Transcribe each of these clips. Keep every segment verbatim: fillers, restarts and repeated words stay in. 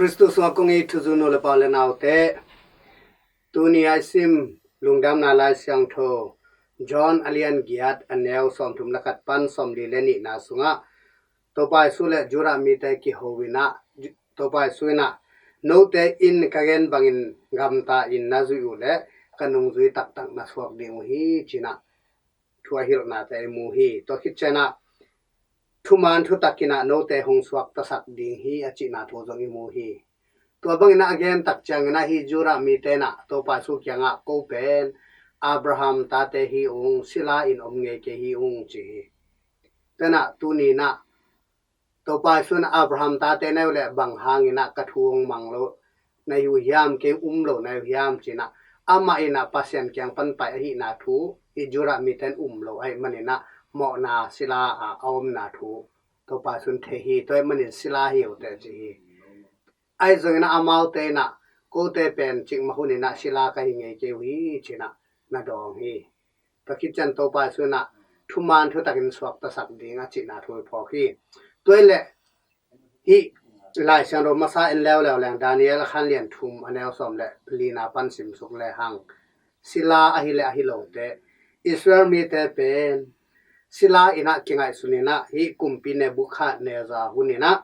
Kristu sungah kong it thuzui nu le pa u le naute, tuni a i sim Lungdamna Lai Siangtho John a lian giat, a neu sawmthum le khat pan sawmli le nihna sungah Topa Jesu le Judah mite kiho in ah, Topa Jesu in ah, "Note in ka gen bangin gamta in na zuih uh leh ka nungzui taktak na suak ding uh hi," ci-in ah thu a hilhnate i mu hi. Tua khit ciangin ah, "Thuman thutak in ah note hong suaktasak ding hi," a cihna thu zong i mu hi. Tua bangin ah a gen tak ciangin ah, hih Judah mite in ah Topa Jesu kiangah, "Ko pen Abraham tate hi ung, sila in om ngei kei hi ung," ci hi. Tua in ah tuni in ah, "Topa Jesu in ah Abraham tate na hi uh leh bang hangin ah ka thu hong mang lo na hi uh hiam, kei um lo na hi uh hiam?" ci-in ah, amah in ah Pasian kiang pan pai ahihna thu hih Judah mite in um lo ahih manin ah, mawhna sila ah a omna thu Topa Jesu in thei hi. Tua ahih manin sila hi uh teh ci hi. Ahi zongin ah amaute in ah, "Kote pen cikmah hunin ah sila ka hi ngei kei uh hi," ci-in ah na dawng hi. Tua khit ciang Topa Jesu in ah thuman thutakin suaktasak ding a cihna thu i phawk hi. Tua hi leh hih Lai Siangtho masa en leuleu leng, Daniel a khan lian thum, a neu sawm le lina pan simsuk lehang, sila ahi le ahi lote, Israel mite pen sila in ah kingaihsun in ah, hih kumpi Nebuchadnezzar hun in ah,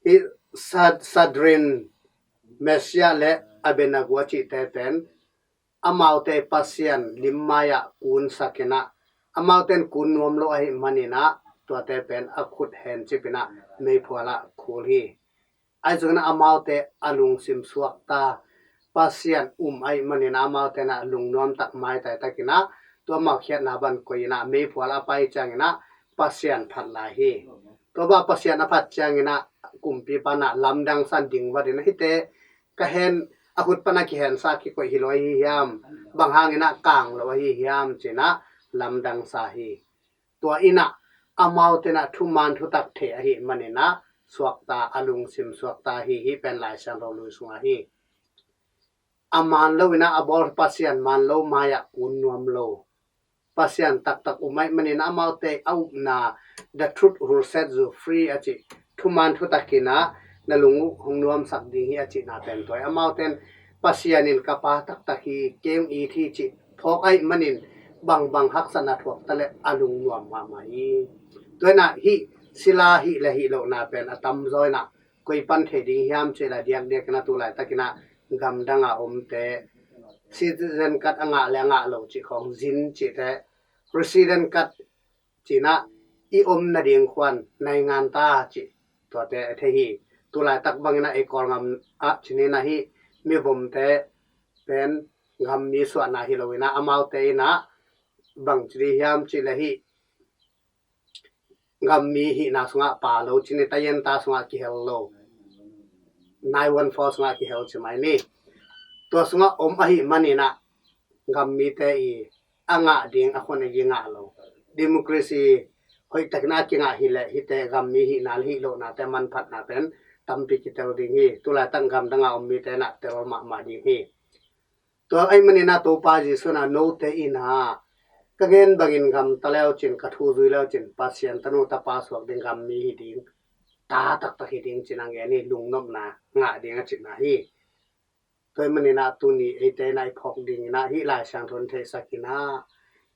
hih Sad-, Sadrin, Meshach le Abednego a cihte pen amaute Pasian lim mai-ah kunsak in ah, amaute in kun nuam lo ahih manin ah, tuate pen a khut hencip in ah meiphual ah khul hi. Ahi zongin ah amaute a lungsim suakta, Pasian um ahih manin ah amaute in ah lungnuam tak, maitai takin ah, tua amau khiatna bang koih in ah meiphual a pai ciangin ah Pasian phat lai hi. Tua bang Pasian a phat ciangin ah kumpipa in ah lamdang sa in, ding vat in ah, "Hihte ka hen, a khut pan a kihensa kikoih hi lo ahi hiam? Bang hangin ah kang lo ahi hiam?" ci-in ah lamdang sa hi. Tua in ah amaute in ah thuman thutak thei ahih manin ah suakta, a lungsim suakta hi. Hih pen Lai Siangtho lui sungah hi. A man lo in ah a bawl, Pasian man lo mai-ah kun nuam lo, Pasian taktak um ahih manin ah amaute a upna, "The truth will set you free," a cih thuman thutak in ah na lung uh hong nuamsak ding hi a cihna pen tua hi. Amaute in Pasian in ka pa taktak hi, kei hong it hi cih phawk ahih manin bangbang haksatna thuak ta leh a lungnuam mahmah hi. Tua in ah hih sila hih le hih lohna pen a tamzaw in ah koi pan thei ding hiam cih leh, diakdiak in ah tu laitakin ah gamdang a omte, citizen card a ngah le a ngah lo cih khawng, zin cihte, resident card ci-in ah, i om nading khuan, naingan ta cih, tuate a thei hi. Tu laitak bangin ah ei Kawlgam ah ci-in ah hih mivomte pen gammi suahna hi lo in ah, amaute in ah bang ci ding hiam cih leh, hih gammi hihna sungah pha lo ci-in, tayenta sungah kihel lo, nine one four sungah kihel ci mai ni. Tua sungah om ahih manin ah gammite i a ngah ding a khon a gi ngah lo. Democracy hoihtakin a kingah hi leh, hihte gammi hihna le hih lohnate manphatna pen tampi kitel ding hi. Tu laitak gamdang a om mite in ah tel mahmah ding hi. Tua ahih manin ah Topa Jesu in ah, "Note in ah ka gen bangin gamta le uh cin, ka thu zui le uh cin, Pasian tanu tapa suak ding, gammi hi ding, ta taktak hi ding," ci-in ah gen hi, lungnopna ngah ding a cihna hi. Tua ahih manin ah tuni eite in ah i phawk ding in ah, hih Lai Siangtho in theihsak in ah,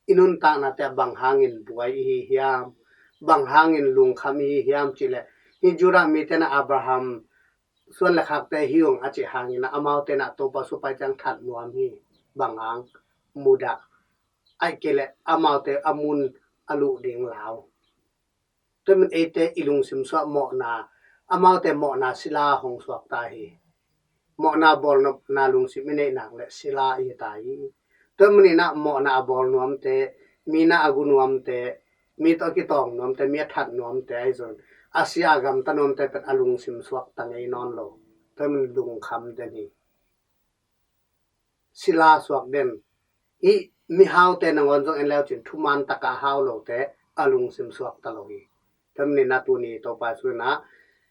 i nuntaknate ah bang hangin buai i hi hiam, bang hangin lungkham i hi hiam cih leh, hih Judah mite in ah Abraham suan le khakte hi ung a cih hangin ah, amaute in ah Topa Jesu pai ciang that nuam hi. Bang hang? Mudah. Ahih kei leh amaute a mun a luh ding lau. Tua ahih manin eite i lungsim sungah mawhna, amaute mawhna sila hong suak ta hi. Mawhna bawlnopna lungsim i neih nak leh sila i hi ta hi. Tua ahih manin ah mawhna a bawl nuamte, mi na a gu nuamte, mi tawh a kitawng nuamte, mi a that nuamte ahi zong, a sia a gamta nuamte pen a lungsim suak ta ngei nawn lo. Tua ahih manin lungkham den hi. Sila suak den. Hih mihaute nangawn zong en le uh cin, thuman tak a hau lote a lungsim suak ta lo hi. Tua ahih manin ah tuni Topa Jesu in ah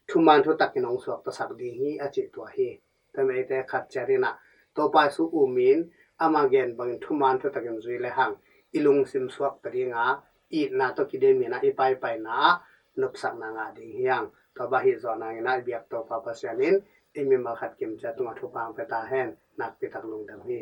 thuman thutakin hong suaktasak ding hi a cih tua hi. Tua ahih manin eite khat ciat in ah Topa Jesu um in, ama gen bangin thuman thutakin zui lehang, i lungsim suak ta ding a, itna tawh kidem in ah i paipaina ah nopsakna ngah ding hi hang. Tua bang ahi zongin i biak Topa Pasian in ei mimal khat kimciat tungah thupha hong pia ta hen. Nakpi tak lungdam hi.